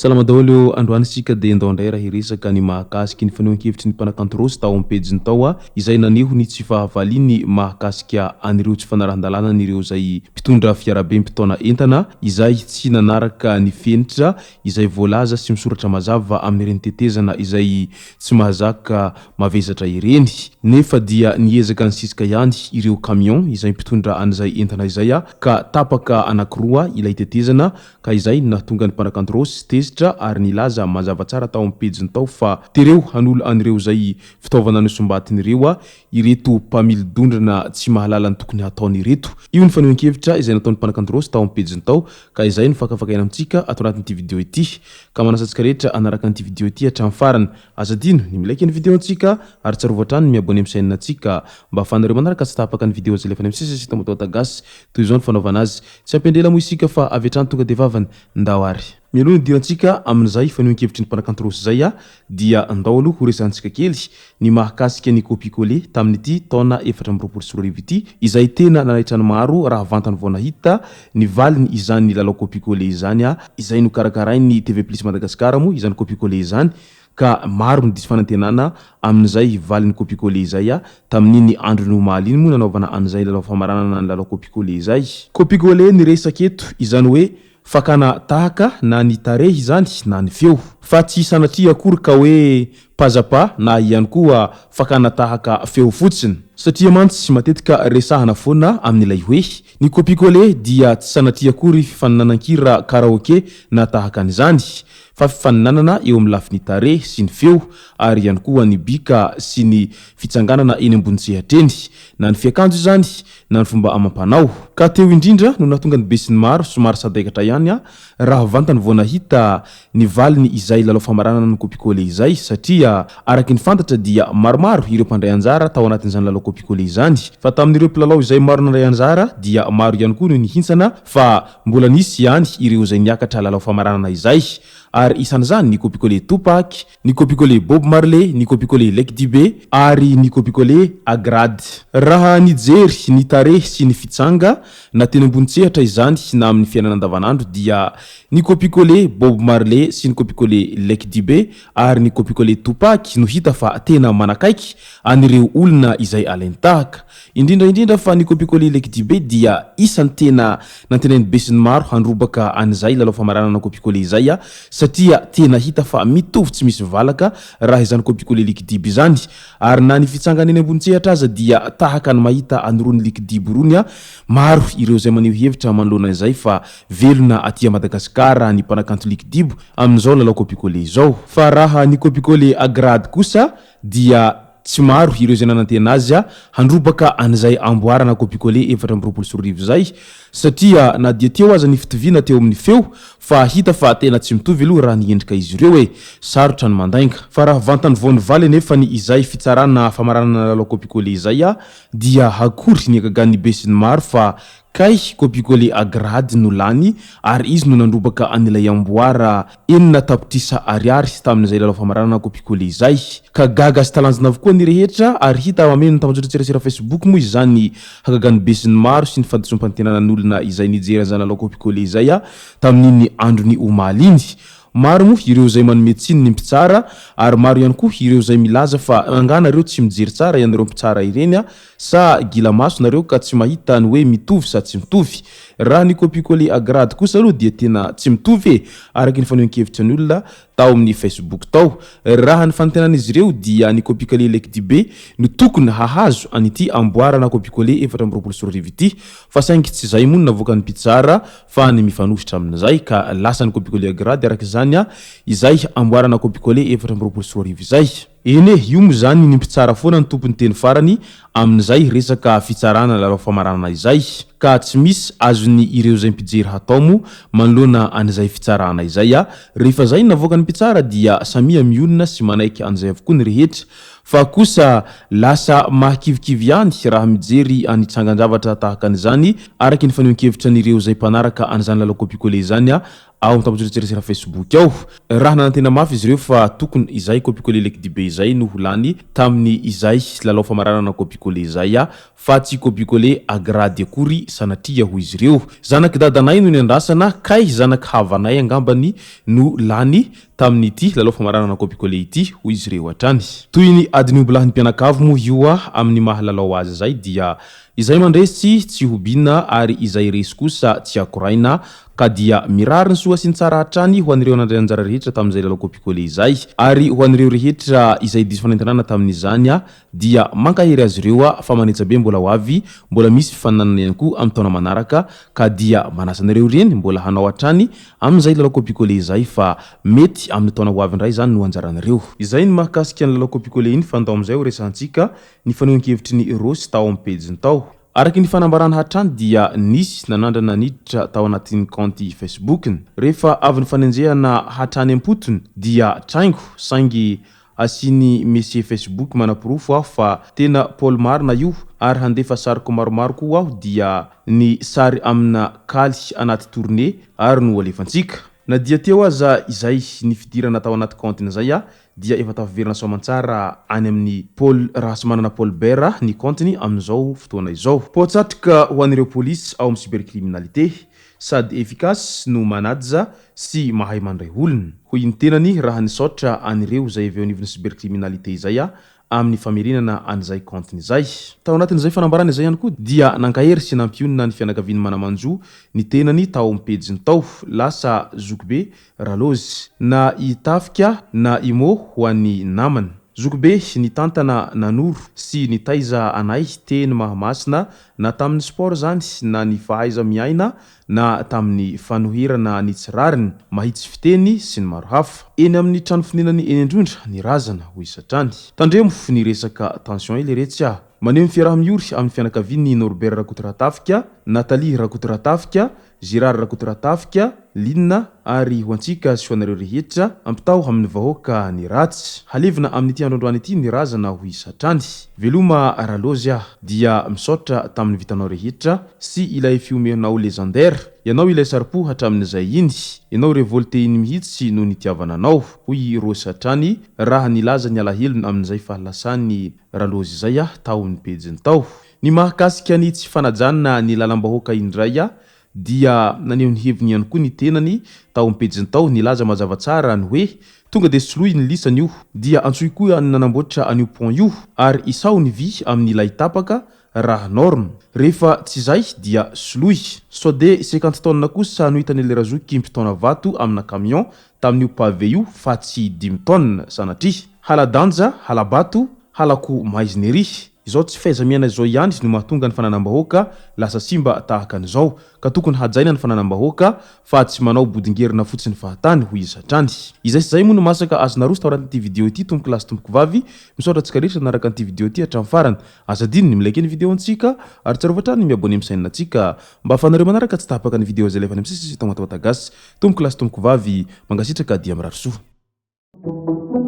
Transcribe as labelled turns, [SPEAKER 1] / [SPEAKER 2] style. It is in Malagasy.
[SPEAKER 1] Salama daholo ô, androany isika dia ndao indray raha hiresaka ny mahakasiky ny fanehoan-kevitry ny mpanakanto Rossy tao amin'ny pejiny tao izay naneho ny tsy fahavaliany mahakasika an'ireo tsy fanarahan-dalànan'ireo izay mpitondra fiarabe mpitaona entana izay tsy nanaraka ny fenitra izay voalaza sy misoratra mazava amin'ireny tetezana izay tsy mahazaka mavesatra ireny. Nefa dia niezaka nisisika ihany ireo camion izay mpitondra an'izay entana izay ka tapaka anankiroa ilay tetezana ka izay no nahatonga ny mpanakanto Rossy tezitra ary nilaza mazava tsara tao amin'ny pejiny tao fa tereo hanolo an'ireo izay fitaovana nosombatiny ireo ireto mpamily dondrona tsy mahalala ny tokony hataony ireto. Io ny fanehoan-kevitra izay nataon'ny mpanakanto Rossy tao amin'ny pejiny tao ka izay no fakafakaina amintsika ato anatin'ity video ity. Ka manasa antsika rehetra hanaraka an'ity video ity hatramin'ny farany. Aza adino ny mi-like ny video antsika ary tsarovy hatrany ny mi-abonner amin'ny chaîne antsika mba ahafahanareo manaraka tsy tapaka ny video izay alefanay misesy eto Mataota Gasy. Toy izao ny fanaovana azy. Tsy ampiandrela moa isika fa avy hatrany tonga dia vavany. Ndao ary. Mialoha ny hidirantsika amin'izay fanehoan-kevitry ny mpanakanto Rossy izay dia ndao aloha horesahantsika kely ny mahakasika ny copie-coller tamin'ity taona 2024 ity izay tena nanaitra ny maro raha vantany vao nahita ny valiny izany lalao copie-coller izany izay nokarakarain'ny TV Plus Madagascar moa izany copie-coller izany ka maro ny diso fanantenana amin'izay valin'ny copie-coller izay tamin'iny andron'ny omaly iny moa nanaovana an'izay lalao famaranana ny lalao copie-coller izay. Copie-coller ny resaka eto izany hoe Fakana tahaka na ny tarehy izany na ny feo. Fa tsy sanatria akory ka hoe pazzapa na ihany koa fakana tahaka feo fotsiny. Satria mantsy matetika resahana foana amin'ilay hoe ny copie coller dia tsy sanatria akory fifaninanan-kira karaoke na tahaka an'izany fa fifaninanana eo amin'ny lafiny tarehy sy ny feo ary ihany koa ny bika sy ny fitsanganana eny ambony sehatra eny na ny fiakanjo izany na ny fomba amam-panao. Ka teo indrindra no nahatonga ny besinimaro somary sadaikatra ihany raha vantany vao nahita ny valiny izay lalao famaranana ny Kopikole izay satria araka ny fantatra dia maromaro ireo mpandray anjara tao anatin'izany lalao Kopikole izany fa tamin'ireo mpilalao izay maro nandray anjara dia maro ihany koa no nihintsana fa mbola nisy ihany ireo izay niakatra lalao famaranana izay ary isan'izany ny Kopikole Tupac, ny copie-coller Bob Marley, ny copie-coller Lucky Dube ary ny copie-coller Agrad. Raha nijery ny tarehy sy ny fitsanga, na teny ambony tsehatra izany na amin'ny fiainana andavanandro dia ny copie-coller Bob Marley sy ny copie-coller Lucky Dube ary ny copie-coller Tupac no hita fa tena manakaiky an'ireo olona izay alain-tahaka. Indrindra indrindra fa ny copie-coller Lucky Dube dia isan'ny tena nantenain'ny besinimaro handrobaka an'izay lalao famaranana copie-coller izay satria tena hita fa mitovy tsy misy valaka raha izany copie-coller Lucky Dube izany ary na ny fitsangana eny ambony sehatra aza dia tahaka ny mahita an'irony Lucky Dube irony. Maro ireo izay maneho hevitra manoloana izay fa velona aty Madagasikara ny mpanakanto Lucky Dube amin'izao lalao copie-coller izao. Fa raha ny copie-coller Agrad kosa dia Tsy maro ireo izay nanantena azy handrobaka an'izay amboarana copie-coller 2024 izay satria na dia teo aza ny fitoviana teo amin'ny feo fa hita fa tena tsy mitovy aloha raha ny endrika izy ireo e! Sarotra ny mandainga. Fa raha vantany vao nivaly anefa ny izay fitsarana famaranana lalao copie-coller izay dia akory ny hagagan'ny besinimaro fa Kay copie-coller à grade no lany ary izy no nandrobaka an'ilay amboara 6 tapitrisa ariary tamin'izay lalao famaranana copie-coller izay. Ka gaga sy talanjona avokoa ny rehetra ary hita mameno ny tambajotran-tserasera Facebook moa izany hagagan'ny besinimaro sy ny fahadisoam-panantenanan'olona izay nijery an'izany lalao copie-coller izay tamin'iny andron'ny omaly iny. Maro moa ireo izay manome tsiny ny mpitsara ary maro ihany koa ireo izay milaza fa angaha nareo tsy mijery tsara ianareo mpitsara ireny sa gila maso nareo ka tsy mahita ny hoe mitovy sa tsy mitovy. Raha ny copie coller à grade kosa aloha dia tena tsy mitovy e! Araka ny fanehoan-kevitra ny olona tao amin'ny Facebook tao. Raha ny fanantenan'izy ireo dia ny copie coller Lekdibe no tokony hahazo an'ity amboarana copie coller 2024 ity fa saingy tsy izay moa no navoakan'ny mpitsara fa ny mifanohitra amin'izay ka lasa ny copie coller à grade araka izany izay amboarana copie coller 2024 izay. Eny e, io moa izany ny mpitsara foana no tompon'ny teny farany amin'izay resaka fitsarana lalao famaranana izay, ka tsy misy azon'ny ireo izay mpijery hatao moa manoloana an'izay fitsarana izay a! Rehefa izay no navoakan'ny mpitsara dia samia mionona sy manaiky an'izay avokoa ny rehetra, fa kosa lasa mahakivikivy ihany raha mijery any trangan-javatra tahaka an'izany araka ny fanehoan-kevitra an'ireo izay mpanaraka an'izany lalao kopia-coller izany a! Ao amin'ny tambajotran-tserasera Facebook ao. Raha nanantena mafy izy ireo fa tokony izay kopia-coller lekidibe izay no ho lany tamin'ny izay lalao famaranana kopia-coller izay fa tsy kopia-coller agrady akory sanatria hoy izy ireo. Zanak'i dadanay no niandrasana kay zanak'i havanay angambany no lany tamin'ity lalao famaranana kopia-coller ity hoy izy ireo hatrany. Toy ny adin'ny ombilahin'ny mpianakavy moa io amin'ny maha lalao azy izay dia Izay mandresy tsy hobiana ary izay resy kosa tsy akoraina ka dia mirary ny soa sy ny tsara hatrany ho an'ireo nandray anjara rehetra tamin'izay lalao kopia-coller izay ary ho an'ireo rehetra izay diso fanentanana tamin'izany dia mankahery azy ireo fa manetsa be mbola ho avy mbola misy fifaninanana ihany koa amin'ny taona manaraka ka dia manasa anareo ireny mbola hanao hatrany amin'izay lalao kopia-coller izay fa mety amin'ny taona ho avy indray izany no anjaranareo. Izay ny mahakasika ny lalao kopia-coller iny fa ndao amin'izay ho resahantsika ny fanehoan-kevitry ny Rossy tao amin'ny pejiny tao. Araka ny fanambarana hatrany dia nisy nanandrana niditra tao anatin'ny kaonty Facebook-ny. Rehefa avy nifanenjehana hatrany am-potony dia traingo saingy asian'i Monsieur Facebook manaporofo aho fa tena Paul marina io ary handefa sariko maromaro koa aho dia ny sary amina kaly anaty tournée ary no alefantsika. Na dia teo aza izay ny fidirana tao anaty kaontiny izay dia efa tafaverina soamantsara any amin'i Paul Rahasimanana Paul Bert ny kaontiny amin'izao fotoana izao. Poa-tsatroka ho an'ireo polisy ao amin'ny cybercriminalité, sady efficace no manaja sy mahay mandray olona, hoy ny tenany raha nisaotra an'ireo izay avy eo anivon'ny cybercriminalité izay amin'ny famerenana an'izay kaontiny izay. Tao anatin'izay fanambarana izay ihany koa dia nankahery sy nampionona ny fianakavian'ny mana-manjo ny tenany tao amin'ny pejiny tao. Lasa zokibe Ralôzy. Na i Tafika na i Mô ho an'ny namany. Zokibe nitantana nanoro sy nitaiza anay teny Mahamasina na tamin'ny sport zany na ny fahaiza miaina na tamin'ny fanoherana ny tsy rariny, mahitsy fiteny sy ny maro hafa. Eny amin'ny trano fonenany eny Androndra ny razana, hoy izy hatrany. Tandremo ny resaka tension e leretsy a! Maneho ny fiaraha-miory amin'ny fianakavian'i Norbert Rakotoratafika, Nathalie Rakotoratafika, Gérard Rakotoratafika, Lina, ary ho antsika sy ho anareo rehetra, ampitao amin'ny vahoaka ny ratsy. Halevina amin'ity andro androany ity ny razana ho isa hatrany. Veloma Ralôzy ah! Dia misaotra tamin'ny vitanao rehetra sy ilay fihomehinao légendaire. Ianao ilay saro-po hatramin'izay iny. Ianao révolté iny mihitsy no nitiavana anao, hoy i Rose hatrany raha nilaza ny alahelony amin'izay fahalasan'i Ralôzy izay aho tao amin'ny pejiny tao. Ny mahakasika ny tsy fanajana ny lalam-bahoaka indray dia naneho ny heviny ihany koa ny tenany tao amin'ny pejiny tao nilaza mazava tsara ny hoe tonga dia soloy ny lisany io dia antsoy koa ny nanamboatra an'io pont io ary isaho ny vy amin'ilay tapaka raha norme rehefa tsy izay dia soloy. Sao dia cinquante tonnes kosa no hitan'ilay razoky mpitaona vato amina camion tamin'io pavé io fa tsy dimy tonnes sanatria. Hala-danja, hala-bato, halako maizina ery. Izao tsy fahaiza-miaina izao ihany no mahatonga ny fananam-bahoaka lasa simba tahaka an'izao, ka tokony hajaina ny fananam-bahoaka fa tsy manao bodingerina fotsiny fahatany, hoy izy hatrany. Izay sy izay moa no masaka azo naroso tao anatin'ity video ity tompoko lahy sy tompoko vavy, misaotra antsika rehetra nanaraka an'ity video ity hatramin'ny farany. Aza adino ny mi-like ny video antsika ary tsarovy hatrany ny mi-abonner amin'ny chaîne antsika mba ahafahanareo manaraka tsy tapaka ny video izay alefa any amin'ny sisisy eto Madagasy. Tompoko lahy sy tompoko vavy, mankasitraka dia mirary soa.